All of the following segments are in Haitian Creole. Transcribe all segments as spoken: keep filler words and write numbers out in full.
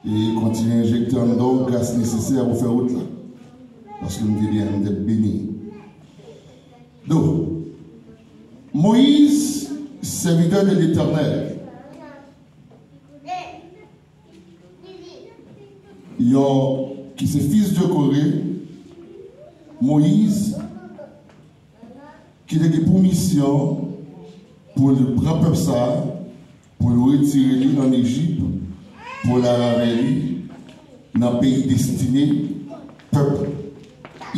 E kontinye enjekte anndan w gras nesesè pou fè wout la. Paske m te byen, m te beni. Donk, Moïse, serviteur de l'Éternel, yon, ki se fils de Corée, Moïse, ki te gen pou misyon pou l pran pèp sa a, pou l retire li ann Ejip, pou l al avè li nan peyi destine pèp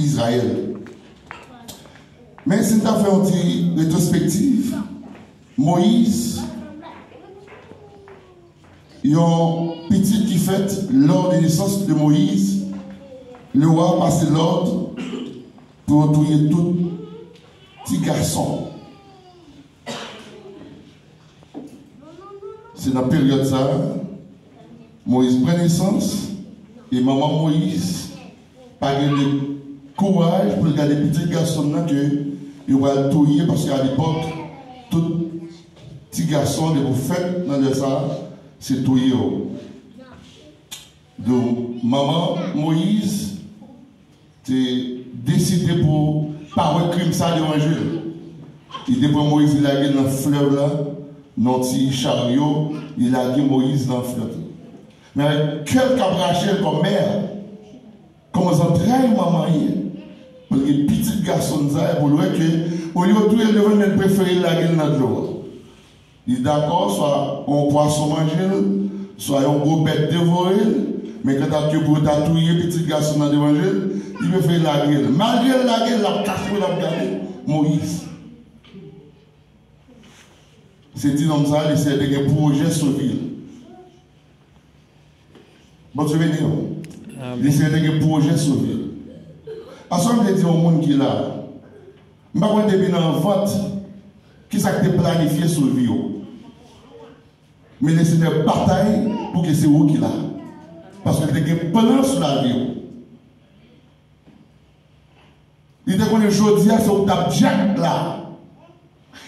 Izrayèl. Men si n ta fè yon ti retwospektiv, Moyiz, yon pitit ki fèt lors de naissance de Moïse, le roi pase lòd pou yo touye tout ti gason. Se nan peryòd sa a, Moyiz pran nesans, e manman Moyiz pa gen de kouraj pou l gade pitit gason l nan ke yo pral touye, paske alepòk, tout ti gason, depi w fèt nan lè sa a, se touye w. Donk, manman Moyiz te deside pou pa wè krim sa devan je l. Li te pran Moyiz, li lage l nan flèv la, nan ti charyo, li lage Moyiz nan flèv la. Men avèk kè l k ap rache l kòm mè, kòman zantray manman ye, pou l gen pitit gason l sa, pou l wè ke, olye w touye l devan l, men l prefere l lage l nan dlo a. Li dakò, swa yon pwason manje l, swa yon gwo bèt devore l, men kanta ke pou yo ta touye pitit gason nan devan je l, li prefere lage l. Malgre l lage l, l ap kache, l ap gade Moyiz. Se ti nonm sa a, Lesenyè te gen pwojè sou vi l. Bondye beni w. Amen. Lesenyè te gen pwojè sou vi l. Aswè m te di yon moun ki la, m pa konn depi nan vant, kisa k te planifye sou vi w. Men Lesenyè batay pou ke se ou ki la. Paske l te gen plan sou lavi w. Li te konnen jodi a se ou k t ap dyak la.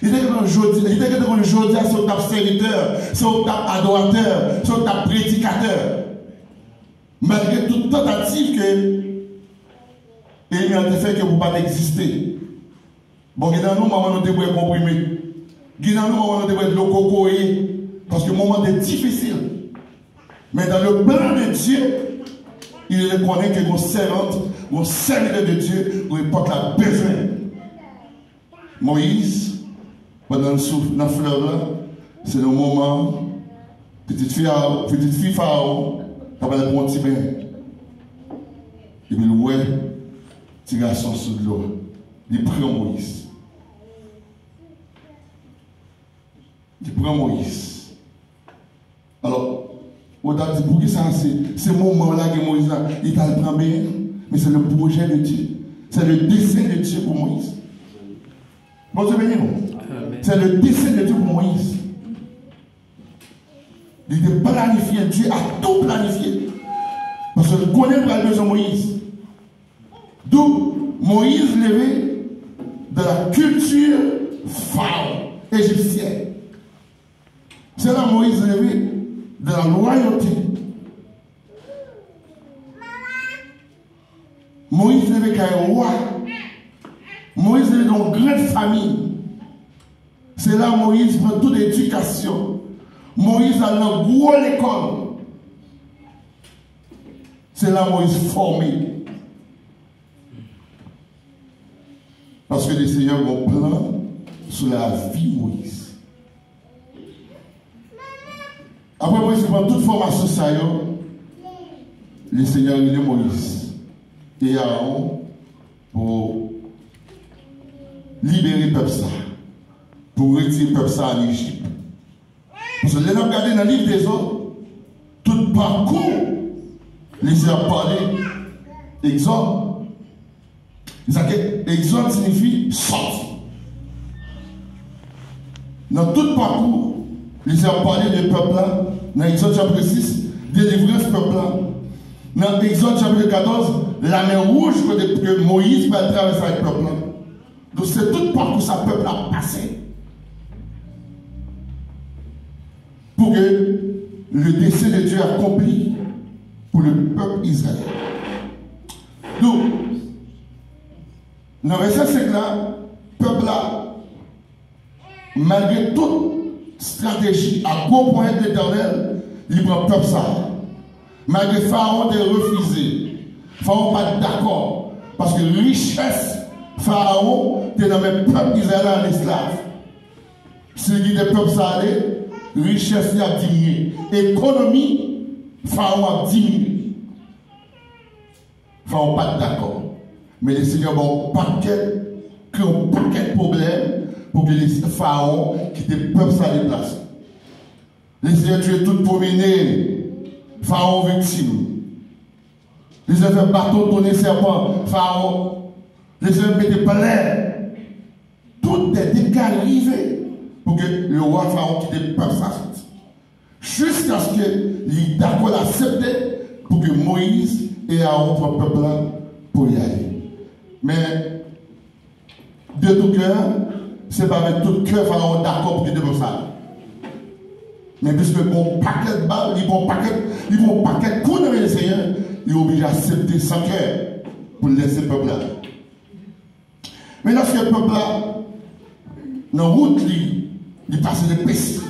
Li te konnen jodi, li te konnen jodi a se ou k t ap sèvitè, se ou k t ap adoratè, se ou k t ap predikatè. Malgre tout tantativ ke enmi an te fè ke pou pa t egziste. Bon, gen nan nou, manman nou te bwè konprime. Gen nan nou, manman nou te bwè dlo kokoye. Paske moman te difisil. Men dans le plan de Dieu, li te konnen ke gon sèvant, gon sèvitè de Dieu, gon epòk la bezwen. Moyiz, pandan l sou nan flèv la, se nan moman pitit fi a, pitit fi Farawon ta pral pran yon ti ben. Epi l wè ti gason sou dlo a. Li pran Moyiz. Li pran Moyiz. Alò, ou ta di, poukisa se, se moman w lage Moyiz la, li t al pran ben an? Men se le pwojè de Dye. Se le desen de Dye pou Moyiz. Bondye beni nou. Amen. Se le desen de Dye pou Moyiz. Li te planifye, Dye a tou planifye. Paske l konnen l pral bezwen Moyiz. Donk, Moyiz leve dans la culture pharaon égyptienne. Se la Moyiz leve dans la royauté. Moyiz leve kay wa. Moyiz leve nan yon gran fanmi. Se la Moyiz pran tout edikasyon. Moyiz al nan gwo lekòl. Se la Moyiz fòme. Paske Lesenyè gen yon plan sou lavi Moyiz. Apre Moyiz pran tout fòmasyon sa yo, Lesenyè rele Moyiz e Arawon pou libere pèp sa, pou retire pèp sa ann Ejip. Paske lè n ap gade nan liv Dezòd, tout pakou Lesenyè ap pale, Egzòd. Sa ke Egzòd siyifi sòti. Nan tout pakou, Lesenyè ap pale de pèp la. Nan Egzòd chapit sis, delivrans pèp la. Nan Egzòd chapit katòz, Lamè Wouj, kote ke Moyiz pral travèse avèk pèp la. Donk, se tout pakou sa pèp la ap pase. Pou ke le dessein de Dieu akonpli pour le peuple Israël. Donk, nan vèsè senk la, pèp la, malgre tout estrateji ak gwo ponyèt Letènèl, li pran pèp sa a. Malgre Farawon te refize, Farawon pa t dakò, paske richès Farawon te nan men pèp Izrayèl la an esklav. Si l kite pèp sa a ale, richès li ap diminye, ekonomi Farawon ap diminye. Farawon pa t dakò. Men Lesenyè ba yon pakèt, kreye yon pakèt pwoblèm pou ke Farawon kite pèp sa deplase. Lesenyè touye tout pwomennen, Farawon viktim. Lesenyè fè bato tounen sèpan, Farawon. Lesenyè mete plè. Tout dè dega rive pou ke lewa Farawon kite pèp sa soti. Jiskaske li dakò, l aksepte pou ke Moyiz e Arawon pran pèp la pou y ale. Men, de tout kè, se pa avèk tout kè Farawon dakò pou kite pèp sa ale. Men piske bon pakèt bal, li bon pakèt, li bon pakèt kou nan men Lesenyè, li oblije aksepte san kè pou l lèse pèp la. Men lòske pèp la, nan wout li, li pase de pesi,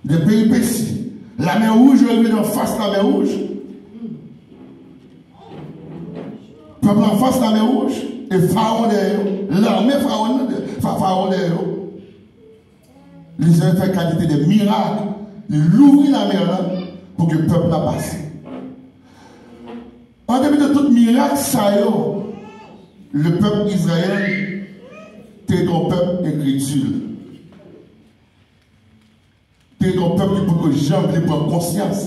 de peripesi, Lamè Wouj, yo rive nan fas Lamè Wouj. Pèp la an fas Lamè Wouj, e Farawon dèyè yo, lame Farawon nan dè-, Fa-, Farawon dèyè yo. Lesenyè fè kalite de mirak, li louvri lamè la pou ke pèp la pase. An depi de tout mirak sa yo, le pèp Izrayèl te yon pèp enkredil. Te yon pèp ki poko janm vle pran konsyans.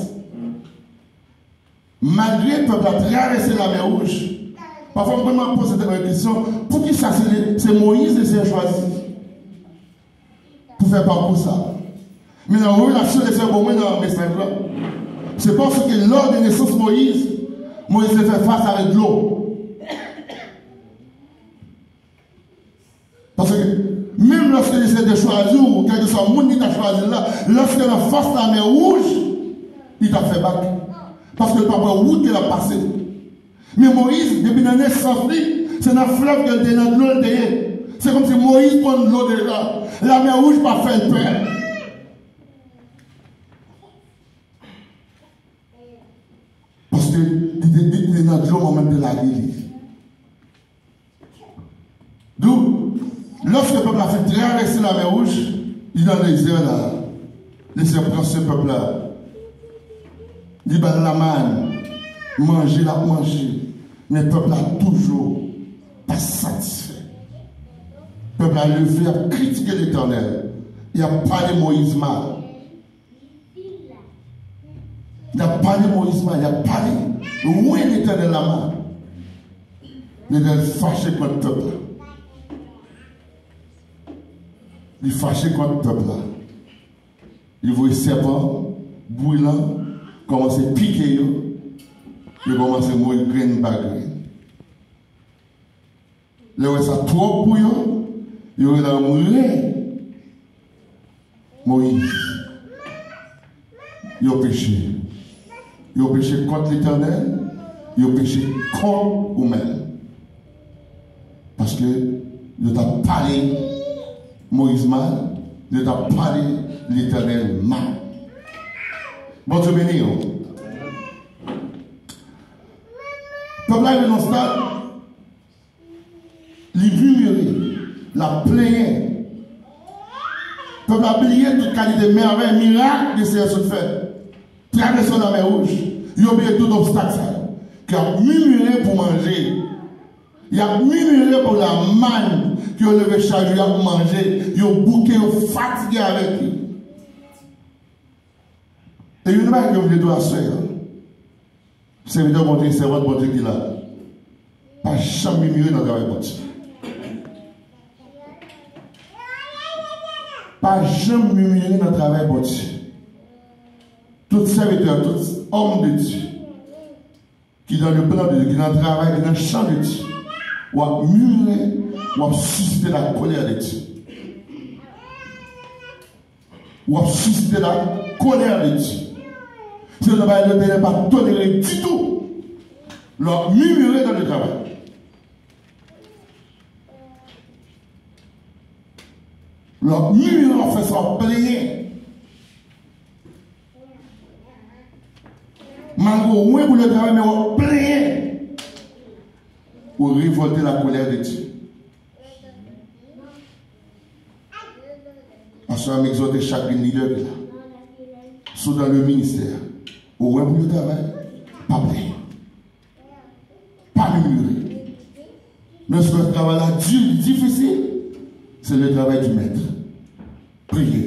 Malgre pèp la travèse Lamè Wouj, pafwa mwen menm ap poze tèt mwen kesyon, poukisa se, se Moyiz Lesenyè chwazi pou fè pakou sa? Men nan revelasyon Lesenyè ban mwen nan mesaj la, se paske lò de nesans Moyiz, Moyiz te fè fas avèk dlo. Paske menm lòske Lesenyè te chwazi w, kèlkeswa moun li ta chwazi la, lòske nan fas Lamè Wouj, li t ap fè bak. Paske l pa wè wout ke l ap pase. Men Moyiz, depi nan nesans li, se nan flèv ke l te ye, nan dlo l te ye. Se kòmsi Moyiz konn dlo deja. Lamè Wouj pa fè l pè. Paske li te, li te nan dlo, manman l te lage li. Donk, lòske pèp la fin travèse Lamè Wouj, li nan dezè la. Lesenyè pran swen pèp la. Li ba l lamann, manje l ap manje. Men pèp la toujou pa satisfè. Pèp la leve, y ap kritike Letènèl. Y ap pale Moyiz mal. Y ap pale Moyiz mal, y ap pale, wi, Letènèl la mal. Letènèl fache kont pèp la. Li fache kont pèp la. Li voye sèpan brilan kòmanse pike yo. Yo kòmanse mouri grenn pa grenn. Lè yo wè sa twòp pou yo, yo rele anmwe Moyiz. Yo peche. Yo peche kont Letènèl, yo peche kont ou menm. Paske yo t ap pale Moyiz mal, yo t ap pale Letènèl mal. Bondye beni yo. Pèp la rive nan stad, li mimire, l ap plenyen. Pèp la bliye tout kalite mèvèy, mirak Lesenyè sot fè. Travèse Lamè Wouj, yo bliye tout obstak sa yo. Ke y ap mimire pou manje. Y ap mimire pou lamann ke yo leve chak jou, y ap manje, yo bouke, yo fatige avèk li. E youn nan bagay ke m vle di w aswè a, sèvitè Bondye, sèvant Bondye ki la, pa janm mimire nan travay Bondye. Pa janm mimire nan travay Bondye. Tout sèvitè, tout òm de Dye ki nan le plan de Dye, ki nan travay, ki nan chan de Dye, w ap mimire, w ap sisite la kolè de Dye. W ap sisite la kolè de Dye. Se yon bagay Letènèl pa tolere ditou. Lè w ap mimire nan le travay. Lè w ap mimire, w ap fè sa, w ap plenyen. Malgre w wen pou le travay, men w ap plenyen. Ou révolter la colère de Dieu. Aswè a, m egzòte chak grenn lidè ki la. Si w dan le ministè, ou wen pou le travay, pa plenyen. Pa mimire. Menm si travay la di, difisil, se le travay di mèt. Priye.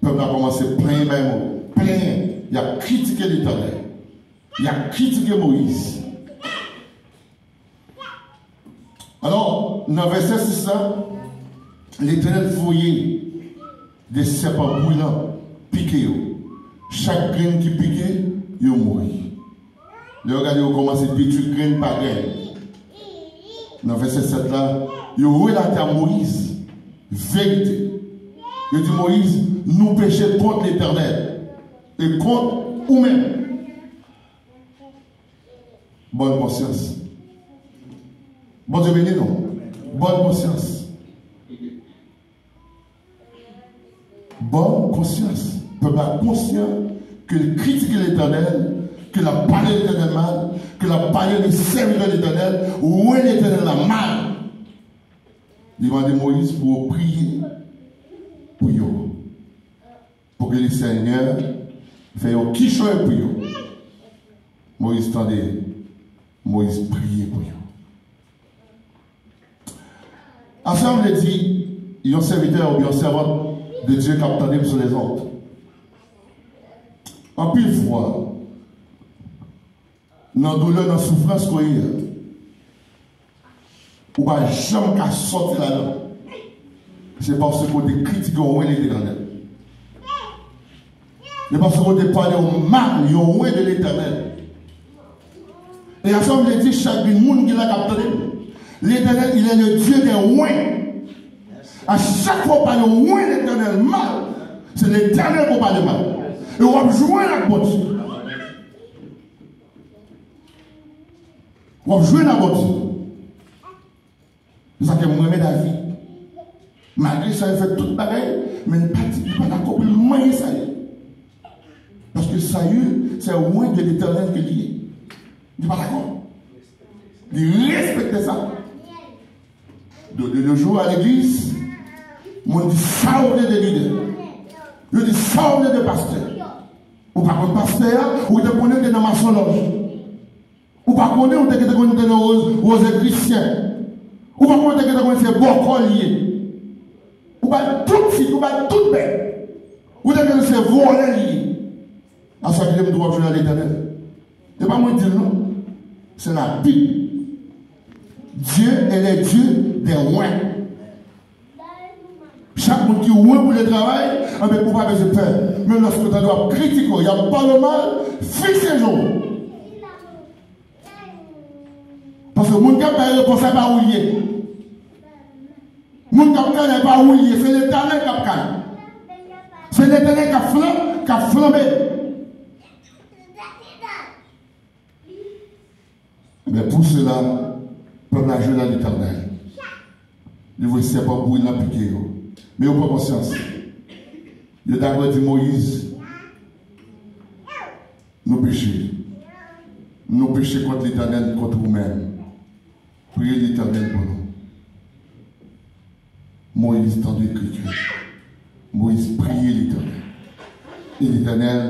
Pèp la kòmanse plenyen bay mo. Plenyen. Y ap kritike Letènèl. Y ap kritike Moyiz. Alò, nan vèsè sis la, Letènèl voye de sèpan brilan pike yo. Chak grenn ki pike, yo mouri. Lè yo gade, yo kòmanse detwi grenn pa grenn. Nan vèsè sèt la, yo relate a Moyiz verite. Yo di Moyiz, nou peche kont Letènèl e kont ou menm. Bòn konsyans. Bondye beni nou. Bòn konsyans. Bòn konsyans. Pèp la konsyan ke l kritike Letènèl, ke l ap pale Letènèl mal, ke l ap pale de sèvitè Letènèl, wè Letènèl la mal. Li mande Moyiz pou yo priye pou yo. Pou ke Lesenyè fè yon kichòy pou yo. Moyiz tande, Moyiz priye pou yo. Aswè a, m vle di, yon sèvitè oubyen yon sèvant de Dye k ap tande m sou lèzond. Anpil fwa, nan doulè, nan soufrans ke w ye a, ou pa janm ka sòti ladan. Se paske w te kritike yon wen de Letènèl. Se paske w te pale yon mal, yon wen de Letènèl. E aswè a, m vle di chak grenn moun ki la k ap tande m, Letènèl, il est le Dieu des wens. A chak fwa w pale yon wen Letènèl mal, se Letènèl ke w pale mal. E w ap jwenn ak Bondye. W ap jwenn ak Bondye. Se sa ke m renmen David. Malgre Sayil fè tout bagay, men li pa di, li pa dakò pou l manyen Sayil. Paske Sayil, se wen de Letènèl ke li ye. Li pa dakò. Li respekte sa. De, de nos jours, a legliz, moun di sa yo vle de lidè. Yo di sa yo vle de pastè. Ou pa konn pastè a, ou te konnen l te nan masonlòj. Ou pa konnen, ou te gentan konnen l te nan roz-, rozekrisyen. Ou pa konnen, ou te gentan konnen se bòkò li ye. Ou ba l tout tit, ou ba l tout bèt. Ou te gentan se vòlè li ye. Aswè a, kite m di w, w ap jwenn ak Letènèl. E pa mwen di l non. Se Labib. Dieu est le Dieu des wens. Chak moun ki wen pou le travay, anben, ou pa bezwen pè. Menm lòske w tande y ap kritike w, y ap pale w mal, fikse je w. Paske moun k ap bay repons la, pa ou l ye. Moun k ap kale, pa ou l ye. Se Letènèl k ap kale. Se Letènèl k ap flan-, k ap flanbe. Men pou sela, pèp la jwenn a Letènèl. Li voye sèpan bouri nan pike yo. Men yo pran konsyans. Yo dakò di Moyiz, nou peche. Nou peche kont Letènèl, kont ou menm. Priye Letènèl pou nou. Moyiz tande kri kè. Moyiz priye Letènèl. E Letènèl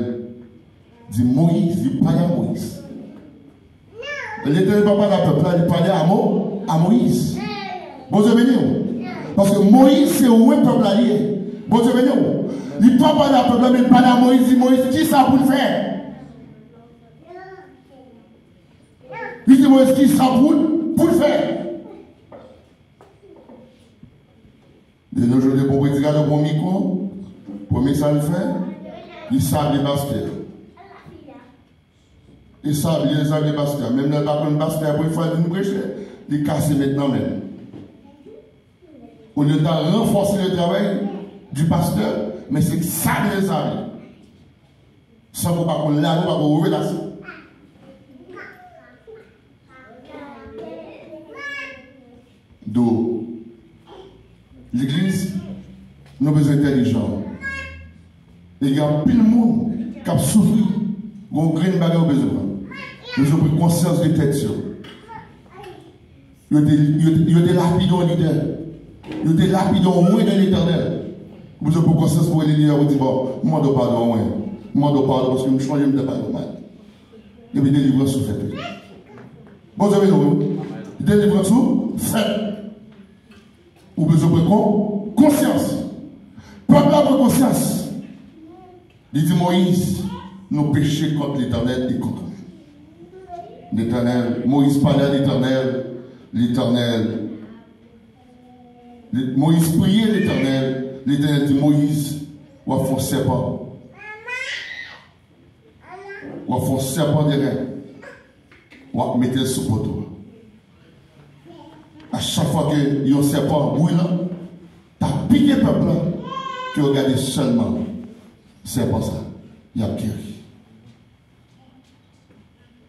di Moyiz, li pale a Moyiz. Letènèl pa pale a pèp la, li pale a Mo-, a Moyiz. Bondye beni w. Paske Moyiz se wen pèp la li ye. Bondye beni w. Li pa pale a pèp la, men li pale a Moyiz, di Moyiz kisa pou l fè. Li di Moyiz kisa pou, pou l fè. De nos jours, depi yon predikatè pran mikwo, premye sa l fè, li sable pastè. Li sable, li sable pastè. Menm lè l pa konn pastè a, premye fwa l vin preche, li kase met nan men l. Olye l ta ranfòse le travay di pastè, men se sable l sable. San ke w pa konn lari, w pa konn revelasyon. Do, legliz, nou bezwen entèlijan. E gen anpil moun k ap soufri, gen yon grenn bagay yo bezwen pran. Yo bezwen pran konsyans de tèt yo. Yo te, yo te, yo te lapide yon lidè. Yo te lapide yon wen nan Letènèl. Ou bezwen pran konsyans pou rele lidè ou di, "Bon, m mande w padon, wen. M mande w padon paske m chonje m te pale w mal." Epi delivrans ou fèt, wi. Bondye beni w, wi. Delivrans ou fèt. Ou bezwen pran kon-, konsyans. Pèp la pran konsyans. Li di Moyiz, "Nou peche kont Letènèl e kont ou." Letènèl, Moyiz pale a Letènèl, Letènèl, Moyiz priye Letènèl, Letènèl di Moyiz, "W ap fè yon sèpan. W ap fè yon sèpan de ren. W ap mete l sou poto a. A chak fwa ke yon sèpan brilan ta pike pèp la, ke yo gade sèlman sèpan sa, y ap geri."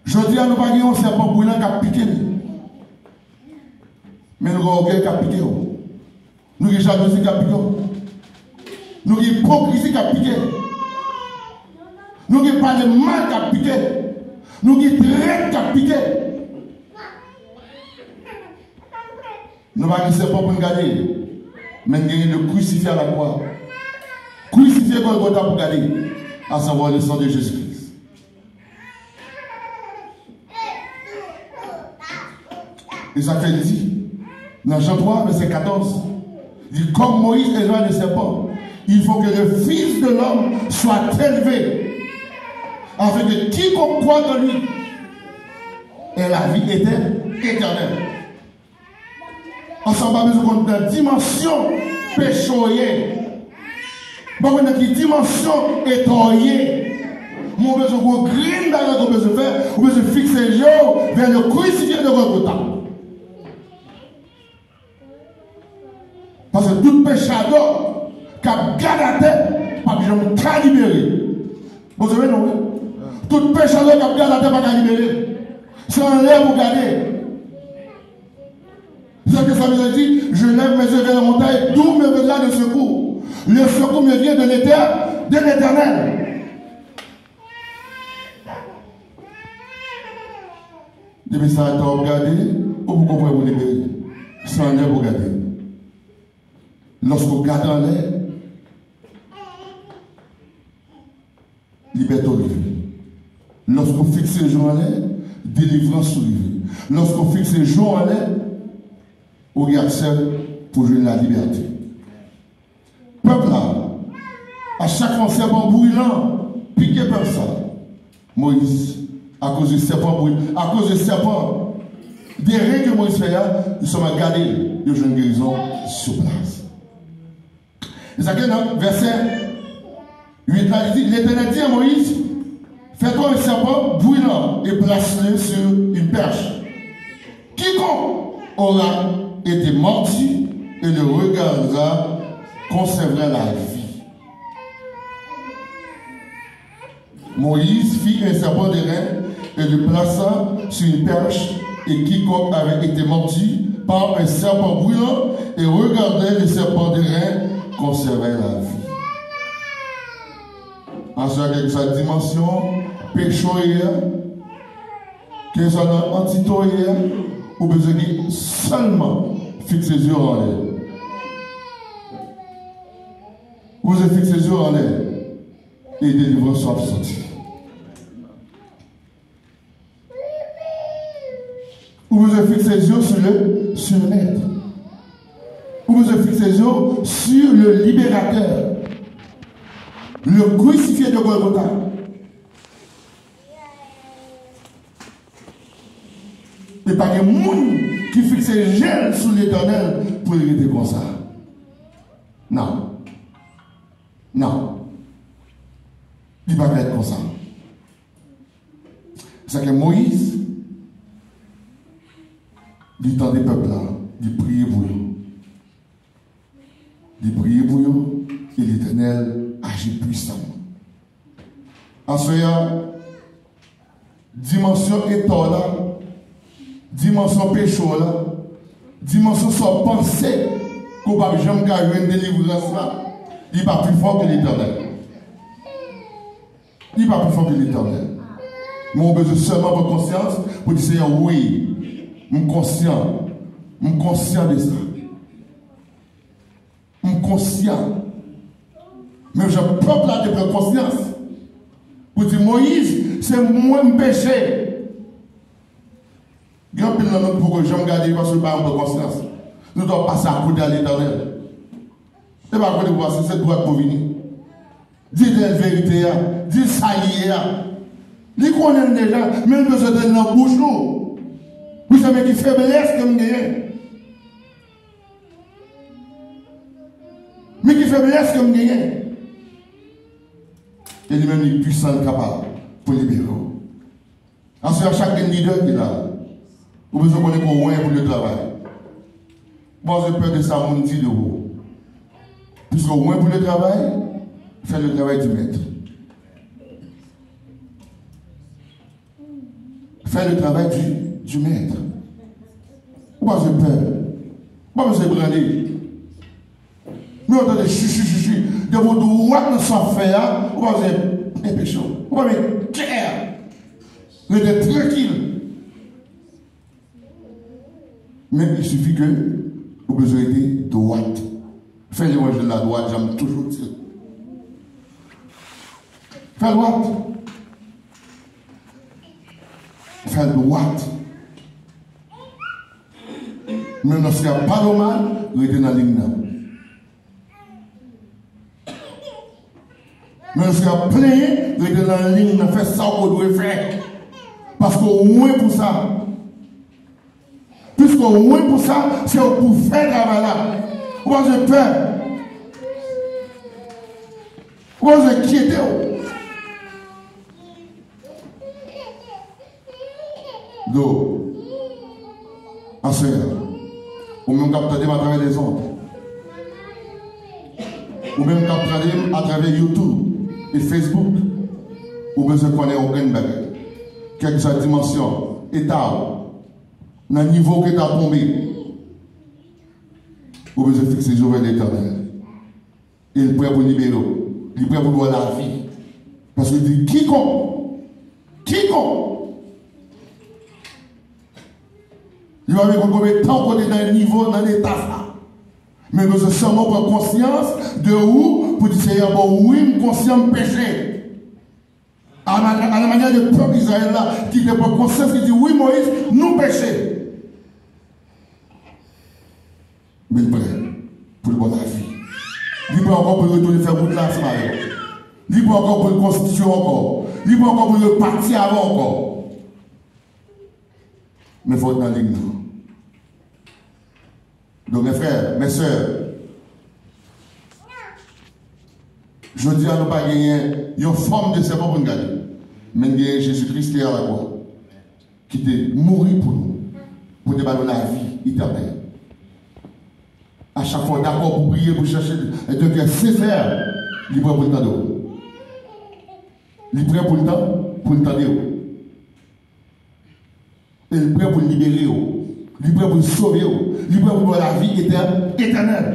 Jodi a, nou pa gen yon sèpan brilan k ap pike n. Men nou gen ògèy k ap pike w. Nou gen jalouzi k ap pike w. Nou gen ipokrizi k ap pike. Nou gen pale mal k ap pike. Nou gen trèt k ap pike. Nou pa gen sèpan pou n gade, men n genyen le crucifié à la croix. Crucifié Golgotha pou gade, à savoir le sang de Jésus-Christ. E sa fè l di, nan Jan twa, vèsè katòz, li di, "Comme Moïse éleva le serpent, il faut que le Fils de l'homme soit élevé, afin que quiconque croit en lui ait la vie éter-, éternelle." Paske w pa bezwen konn nan dimansyon peche w ye. W pa konn nan ki dimansyon eta w ye. Men w bezwen gen yon grenn bagay ke w bezwen fè. Ou bezwen fikse je w vers le crucifié de Golgotha. Paske tout pechadò k ap gade atè p ap janm ka libere. Bondye beni w, wi. Tout pechadò k ap gade atè pa ka libere. Se anlè pou gade. C'est ce que ça veut dire, "Je lève mes yeux vers les montagnes, d'où me viendra le secours. Le secours me vient de l'Éternel, de l'Éternel." Depi sa atè w ap gade, ou poko prè pou libere. Se anlè pou gade. Lòske w gade anlè, libète w rive. Lòske w fikse je w anlè, delivrans ou rive. Lòske w fikse je w anlè, ou gen aksè pou jwenn lalibète. Pèp la, a chak fwa yon sèpan brilan pike pèp sa, Moyiz, akoz de sèpan brilan, akoz de sèpan de ren ke Moyiz fè a, yo sèlman gade l, yo jwenn gerizon sou plas. E sa ke nan vèsè uit la, li di, Letènèl di a Moyiz, "Fais-toi un serpent brûlant et place-le sur une perche. Quiconque aura été mordu et le regardera conservera la vie." Moïse fit un serpent d'airain et le plaça sur une perche, et quiconque avait été mordu par un serpent brûlant et regardait le serpent d'airain conservait la vie. Aswè, kèlkeswa dimansyon peche w ye a, kèlkeswa nan antite w ye a, ou bezwen gen sèlman fikse zye w anlè. Ou bezwen fikse zye w anlè. E delivrans w ap soti. Ou bezwen fikse zye w sou le, sou le Mèt. Ou bezwen fikse zye w sou le Libérateur, le crucifié de Golgotha. E pa gen moun ki fikse je l sou Letènèl pou l rete konsa. Non. Non. Li pa ka ret konsa. Sa ke Moyiz, li tande pèp la, li priye pou yo. Li priye pou yo, e Letènèl aji pwisaman. Aswè a, dimansyon eta w la, dimansyon peche w la, dimansyon sa w panse ke w p ap janm ka jwenn delivrans la, li pa pi fò ke Letènèl. Li pa pi fò ke Letènèl. Men w bezwen sèlman pran konsyans pou di, Senyè, wi, m konsyan. M konsyan de sa. M konsyan. Menm jan pèp la te pran konsyans pou di, Moyiz, se mwen m peche. Gen anpil nan nou ki poko janm gade yo paske yo pa janm pran konsyans. Nou t ap pase akote a Letènèl. E pa kote pou pase, se dwat pou vini. Di l verite a, di l sa li ye a. Li konnen l deja, men l bezwen tande l nan bouch nou. Pou sa, men ki feblès ke m genyen. Men ki feblès ke m genyen. E li menm, li pwisan, li kapab pou libere w. Aswè a, chak grenn lidè ki la, ou bezwen konnen ke w wen pou le travay. Ou pa bezwen pè de sa moun di de ou. Piske w wen pou le travay, fè le travay di mèt. Fè le travay di, di mèt. Ou pa bezwen pè. Ou pa bezwen branle. Men w tande chichi, chichi. Depi w dwat nan sa w ap fè a, ou pa bezwen enpeche w. Ou pa bezwen kè. Rete trankil. Men il suffit ke ou bezwen rete dwat. Fè levanjil la dwat, jan m toujou di. Fè l dwat. Fè l dwat. Men lòske y ap pale w mal, rete nan liy nan. Men lòske y ap plenyen, rete nan liy nan, fè sa w dwe fè. Paske w wen pou sa. Piske w wen pou sa, se ou pou fè travay la. Ou pa bezwen pè. Ou pa bezwen enkyete w. Do, aswè a, ou menm k ap tande m atravè lezond, ou menm k ap tande m atravè YouTube e Facebook, ou bezwen konnen yon grenn bagay. Kèlkeswa dimansyon, eta w, nan nivo ke ta tonbe, ou bezwen fikse je w vè Letènèl. E l prè pou libere w. Li prè pou ba w lavi. Paske li di, kikonk, kikonk, li pa vin konn konbyen tan w kote nan nivo, nan leta sa. Men bezwen sèlman pran konsyans de ou pou di, Senyè, bon, wi, m konsyan m peche. A la manyè de pèp Izrayèl la, ki te pran konsyans, ki di, wi, Moyiz, nou peche. Men l prè pou l ba w lavi. Li prè ankò pou l retounen fè wout la ansanm avè w. Li prè ankò pou l konstitye w ankò. Li prè ankò pou l repati avè w ankò. Men fò w nan liy nan. Donk, mè frè, mè sè, jodi a nou pa genyen yon fòm de sèman pou n gade. Men n genyen Jezi Kris ki te a lakwa, ki te mouri pou nou, pou te ba nou lavi etènèl. A chak fwa w dakò pou priye, pou chèche de kè sensè, li prè pou l tande w. Li prè pou l tan-, pou l tande w. E l prè pou l libere w. Li prè pou l sove w. Li prè pou l ba w lavi etè-, etènèl.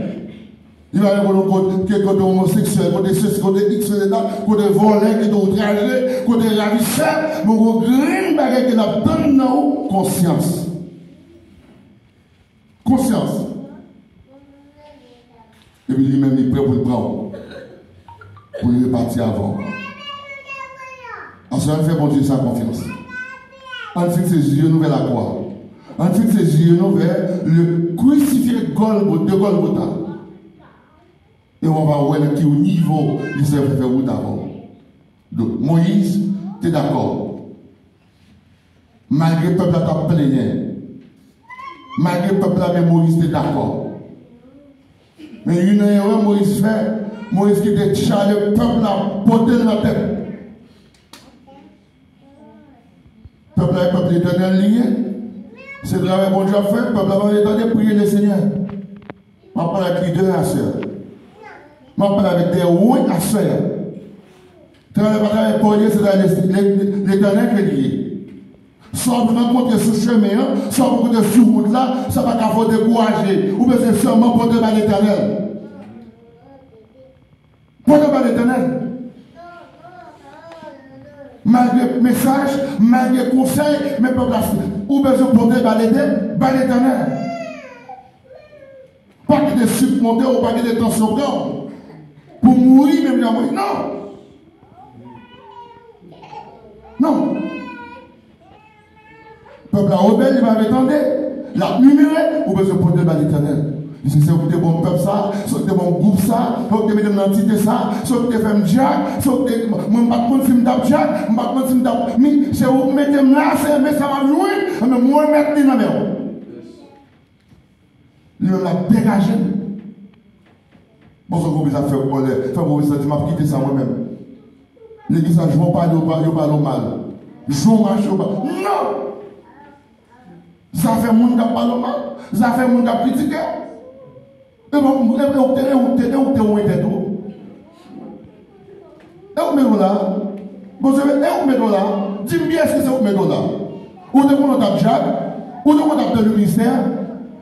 Li pa vle kote, kote, kote omoseksyèl, kote sesi, kote iks, kote dat, kote vòlè, kote outraje, kote ravisè. Men yon grenn bagay ke l ap tann nan ou, konsyans. Konsyans. Epi li menm, li prè pou l pran w. Pou l repati avè w. Aswè, ann fè Bondye sa konfyans. Ann fikse zye nou vè lakwa. Ann fikse zye nou vè le crucifié Golgo-, de Golgotha. E w ap wè nan ki nivo li se fè, fè wout avè w. Donk, Moyiz te dakò. Malgre pèp la t ap plenyen, malgre pèp la, men Moyiz te dakò. Men youn nan erè Moyiz fè, Moyiz kite chaje pèp la pote l nan tèt. Pèp la, e pèp Letènèl li ye. Se travay Bondye ap fè, pèp la pa vle tande, priye Lesenyè. M ap pale ak lidè aswè a. M ap pale avèk de wen aswè a. Travay pa travay kò l ye, se travay Letènèl ke li ye. Sa w ap rankontre sou chemen an, sa w ap rankontre sou wout la, sa pa ka fè w dekouraje. Ou bezwen sèlman pote bay Letènèl. Pote bay Letènèl. Malgre mesaj, malgre konsèy, men pèp la, ou bezwen pote bay Letè-, bay Letènèl. Pa kite sik monte w, pa kite tansyon pran w. Pou mouri, menm jan mouri. Non! Non! Pèp la rebèl, li pa vle tande. L ap mimire, ou bezwen pote l ba Letènèl. Li se, se ou ki te ban m pèp sa, se ou ki te ban m gwoup sa, se ou ki te mete m nan antite sa, se ou ki te fè m dyak, se ou ki te, mwen m pa t konn si m t ap dyak, m pa t konn si m t ap, mi, se ou k mete m la, se, men sa m ap jwenn, men mwen remèt li nan men w. Li menm l ap degaje l. Bon, se konplis ap fè kòlè, fè konplis santi, m ap kite sa mwen menm. Legliz la, jan w pale, yo pa-, yo pale w mal. Jan w mache, yo pa-, non! Zafè moun k ap pale w mal, zafè moun k ap kritike w. E bon, e, e ou te, e ou te, e ou te, ou te tèt ou. E ou k mete w la? Bondye, e ou k mete w la? Di m byen, èske se ou k mete w la? Ou te konnen w t ap dyak? Ou te konnen w t ap dans le ministère?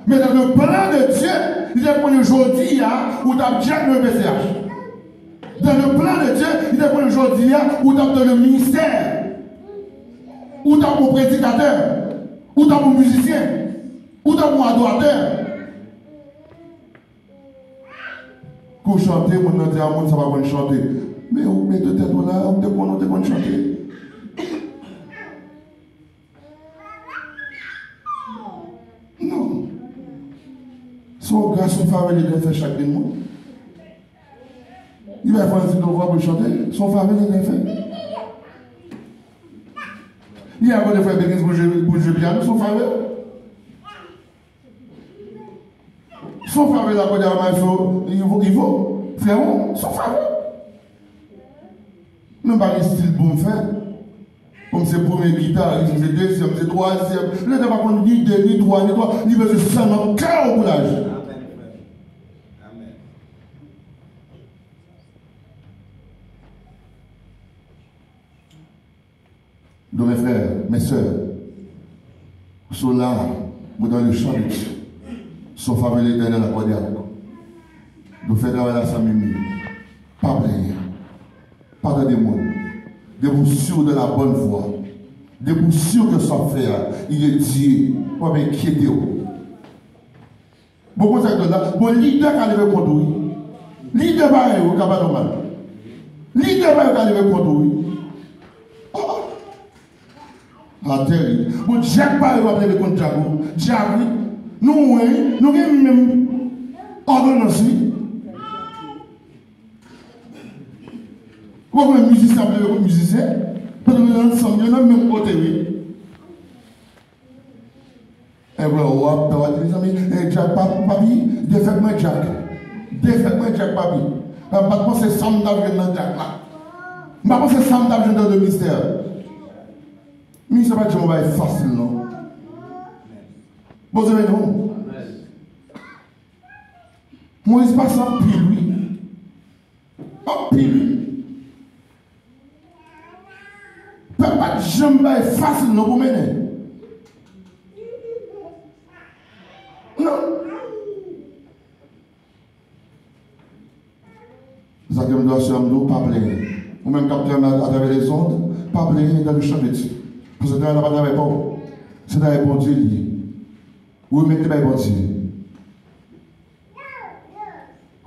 Men dans le plan de Dieu, li te konnen jodi a, ou t ap dyak nan E P C H. Dans le plan de Dieu, li te konnen jodi a, ou t ap dans le ministère. Ou t ap yon predikatè. Ou t ap yon mizisyen. Ou t ap yon adoratè. Kou chante, moun nan di a moun sa pa konn chante. Men ou mete tèt ou la, ou te konn, ou te konn chante. Non. Se yon gras, yon favè Letènèl fè chak grenn moun. Li pa fè anti devwa pou chante, se yon favè Letènèl fè. Li akòde frè Bekiz pou jwe, pou jwe pyano, se yon favè. Son favè la kòde a maestro Ivo, Ivo, frè ou, son favè. Mwen pa gen stil pou m fè. Pou m se premye gitaris, m se dezyèm, m se twazyèm. Letènèl pa konn ni de, ni twa, ni twa. Li bezwen sèlman kè w pou l aji. Amèn, frè. Amèn. Donk, mes frères, mes sœurs, ceux-là, vous dans le champ de Dieu, son favè Letènèl akòde avèk ou. Nou fè travay la san mimi. Pa plenyen. Pa tande moun. Depi w si w dans la bonne voie, depi w si ke sa w ap fè a, il est Dieu, pa enkyete w. Bon, konsa k la, bon, lidè ka leve kont ou, wi. Lidè parèy ou ka pale w mal. Lidè parèy ou ka leve kont ou, wi. Oh, oh. Atè, wi. Bon, dyak parèy ou ap leve kont dyak ou. Dyak, wi. Nou, wi, nou gen menm òdonans, wi. Ou wè mizisyen ap leve kont mizisyen. Pandan nou ansanm, yo nan menm kote, wi. E vre, w ap, w ap di, mezanmi, e, dyak, pa-, papi, defèt mwen dyak. Defèt mwen dyak, papi. M pa t panse sa m t ap jwenn nan dyak la. M pa panse sa m t ap jwenn dans le mystère. Mistè pa t janm yon bagay fasil, non. Bondye beni w. Moyiz pase anpil, wi. Anpil, wi. Pèp pa t janm bay fasil non pou mennen. Non. Sa ke m dwe asire m tou, pa plenyen. Ou menm k ap travay atravè lezond, pa plenyen dans le champ de Dieu. Paske travay la pa travay pa w. Se travay Bondye li ye. Ou remèt li bay Bondye.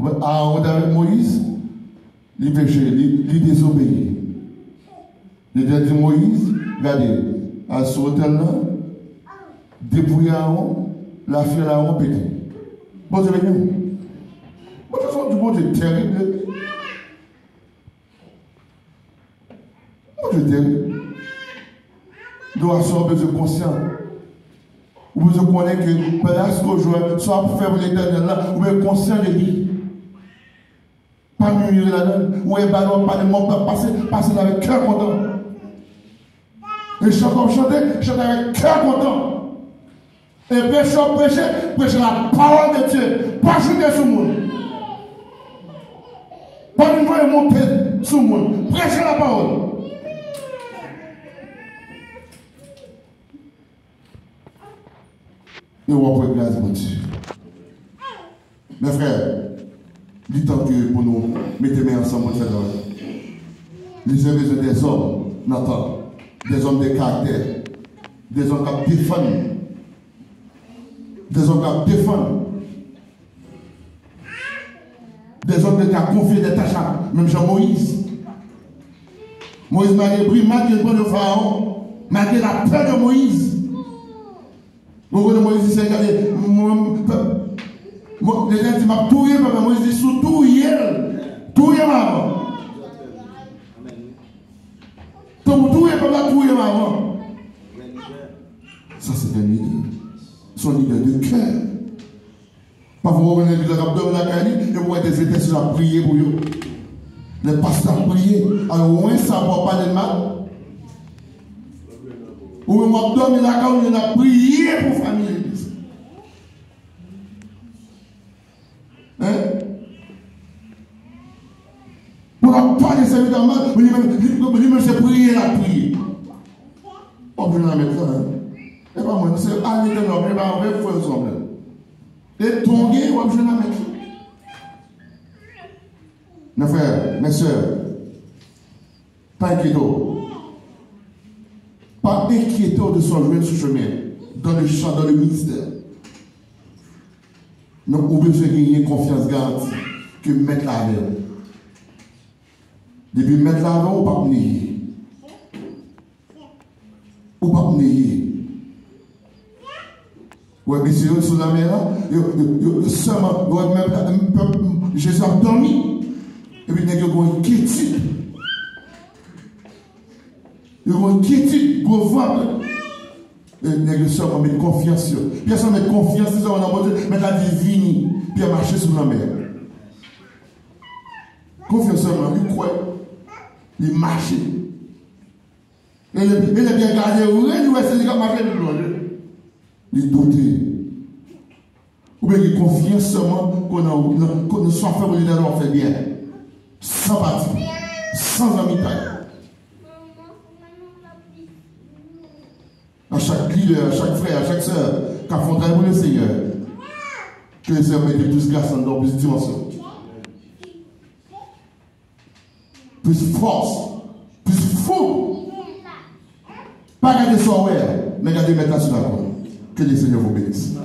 Aaron te avèk Moyiz, li peche, li, li dezobeyi. Letènèl di Moyiz, gade, al sou otèl la, depouye Aaron, lafyèl Aaron pete. Bondye beni w. Bondye se yon Bondye tèrib, wi. Bondye tèrib. Donk, aswè, ou bezwen konsyan. Ou bezwen konnen ke plas ke w jwe, sa w ap fè pou Letènèl la, ou bezwen konsyan de li. Pa mimire ladan l. Ou wè, bagay w ap pale, mòg w ap pase, pase l avèk kè kontan. E chante w ap chante, chante avèk kè kontan. E preche w ap preche, preche la parole de Dieu. Pa choute sou moun. Pa vin voye monte. sou moun. Preche lapawòl. E w ap wè gras Bondye. Mes frères, li tan ke pou nou mete men ansanm pou n fè travay. Lizè bezwen dèzòm nan tan, dèzòm de karaktè, dèzòm k ap defann, dèzòm k ap defann, dèzòm ke l ka konfye de tach a, menm jan Moyiz. Moyiz malgre brimad ke l pran de Farawon, malgre lapè de Moyiz. Ou konnen Moyiz di Seyè, gade, mwen, mwen, Letènèl di, m ap touye pèp la. Moyiz di, si w touye l, touye m avan. Tankou w touye pèp la, touye m avan. Sa se yon lidè. Se yon lidè de kè. Pafwa w wè legliz la k ap dòmi lakay li, epi w wè de entèsesè ap priye pou yo. Lè pastè ap priye, alò w wè sa pou w ap pale l mal. Ou menm w ap dòmi lakay ou, y ap priye pou fanmi legliz. Hein? Pou l ap pale sèvitè mal, li menm, li, li menm se priye l ap priye. W ap jwenn nan mèt la, hein? E pa mwen, se a Letènèl, e pa mwen, frè, sè m. E tonge, w ap jwenn nan mèt la. Mes frères, mes sœurs, pa enkyete w. Pa enkyete w de sa w jwenn sou chemen, dans le champ, dans le ministère. Non, ou bezwen genyen konfyans garanti ke Mèt la avè w. Depi Mèt la avè w, ou p ap neye. Ou p ap neye. Ou wè mesye yo sou lanmè la, yo, yo, yo, yo sèlman, ou wè menm, menm pèp, Jezi ap dòmi. Epi nèg yo gen yon enkyetid. Yo gen yon enkyetid, gwo van. E nèg yo sèlman met konfyans yo. Pyès lan met konfyans li sèlman nan Bondye, Mèt la di vini. Pyè mache sou lanmè. Konfyans sèlman, li kwè. Li mache. E lè, e lè Pyè gade vre, li wè se li k ap mache, li plonje. Li doute. Ou byen gen konfyans sèlman kon nan, nan, kon nan sa w fè pou Letènèl w ap fè byen. San pati, san zanmitay. A chak lidè, a chak frè, a chak sè k ap fè yon travay pou Lesenyè, ke Lesenyè mete plis gras anndan w, plis dimansyon. Plis fòs, plis foug. Pa gade sa w wè a, men gade Mèt la sou lakò. Que le Seigneur vous bénisse.